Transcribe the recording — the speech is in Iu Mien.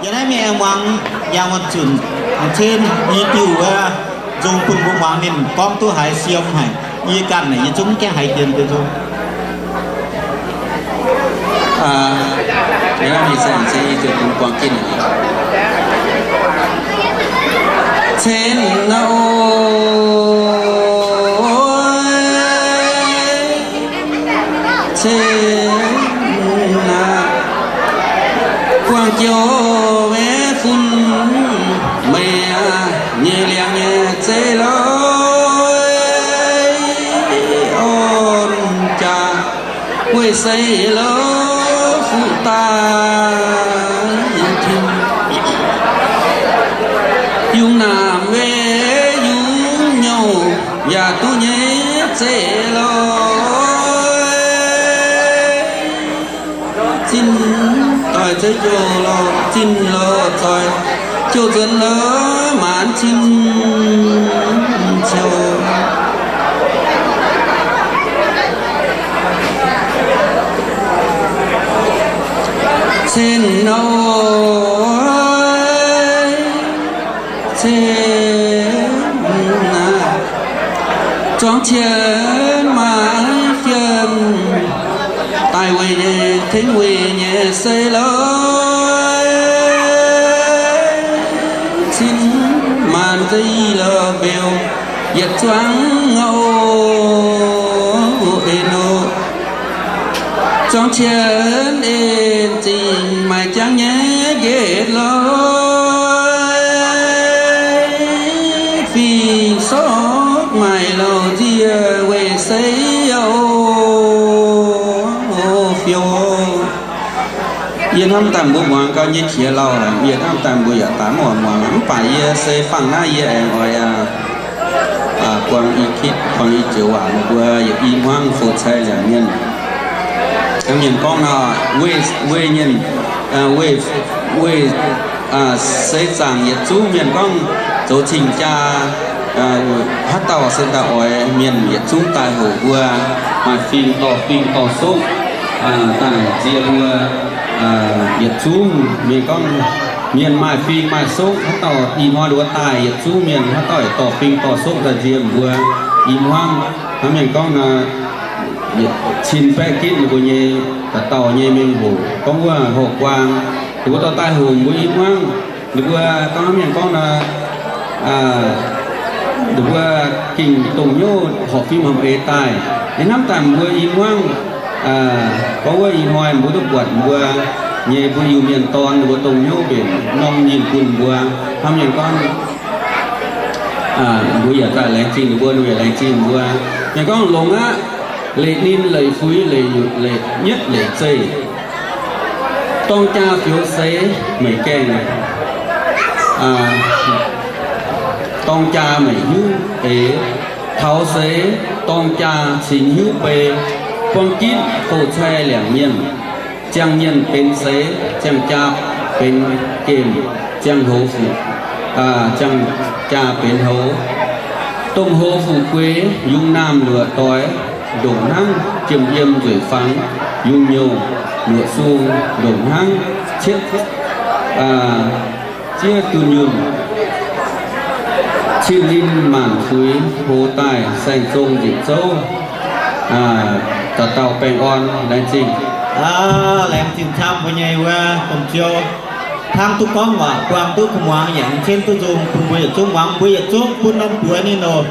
Yie naaiv mingh aengx muangx yangh wuonh zunc, cen yie diuh wuov nzung bun mbuo muangx ninh gorngv duqv haaix siemv haic. Yie ganh naaic yie zungv mv gaengh haiz hien mbuo nzung. Cen nor, cen naaic, buangh joux maiv fun meih aqv, nyei liangx nyei zeiv lorqc, orn jaax weih seix lorqc, fuqv daaih tin, yungz naamh weih yungz nyouh yaac duqv nyei zeiv lorqc. Zinh doic zeiv jouh lorqc, zinh lorqc zoih jouh nzuonx lorqc, maanc cin ciouh. Cen nor, cen naaic, zuangx qiemx maaih fiem daaih weih nyei, tengx weih nyei se lorqc. Cin maanc za'gengh lorqc mbeux yietc zuangx oc, en oc. Zuangx qiemx en zingh maaih jangx nyei nqaeqv lorqc, fingx sortv maaih lauh nzie weih seix oc, fiou. Yie hnamv daaih mbuo muangx gau nyei qiex lauh, yie hnamv daaih mbuo yaac daaih mv oix muangx, mv baac yie se fangx naaiv yie aengx oix buang i kitv, buang i joux waac mbuo yietc i hmuangv fou cai liangc mienh. Mienh gorngv nor, weih, weih nyienh, weih, weih seix zaangc yietc zungv mienh gorngv zoux cing-jaa, haaix dauh se daaih oix mienh yietc zungv daaih hoqc mbuo, maaih fing dorh fing dorh sokv daaih nzie mbuo yietc zungv. Mienh gorngv mienh maaih fing maaih sokv, haaix dauh ih hnoi wuov daaih yietc zungv mienh haaix dauh dorh fing dorh sokv daaih nzie mbuo i hmuangv. Hnangv mienh gorngv nor, cin baeqv gitv ninh mbuo nyei, dauh dauh nyei mengh hoc, gorngv wuov hoh guaang, ninh mbuo dorh daaih hoqc mbuo i hmuangv. Ninh mbuo gorngv mienh gorngv nor, ninh mbuo gengh dongh hnyouv horpc fim horpc eix daaih. Yie hnamv daaih mbuo i hmuangv, gorngv wuov ih hnoi mbuo duqv buatc mbuo nyei mbuo Iu-Mienh dorn ninh mbuo dongh hnyouv mbenc norm ninh bun mbuo. Hnamv mienh gorngv, mbuo yaac daaih laengz zingh ninh mbuo, ninh yaac laengz zingh mbuo. Mienh gorngv longx aqv, leiz ninh leiz fuix leiz nyutc leiz nyietv leiz zeih. Dorng jaa fioux seix meic gaengh, dorng jaa meic hiuv eix. Taux seix dorng jaa cingx hiuv bei. Buang gitv fou cai liangc mienh, ziangh mienh benx seix, ziangh jaa benx gemh, ziangh houx fuqv, ziangh jaa benx houx. Domh houx fuqv gueix yungz naamh luoqc doix, ndongc hnangv jiem yiem nzueic fangx, yungz nyouh luoqc sung, ndongc hnangv cietv ziev dunh yunh. Cing ninh maanc fuix hoz daaih saeng-zong njiec zouv, dauh dauh baengh orn. Laengz zingh. Laengz zingh camv mbuo nyei wuov domh ziou. Hnangv duqv gorngv waac buang duqv kuv muangx yaac cien duqv nzung bun mbuo yietc zungv muangx, mbuo yietc zungv bun norm buoz ninh oc.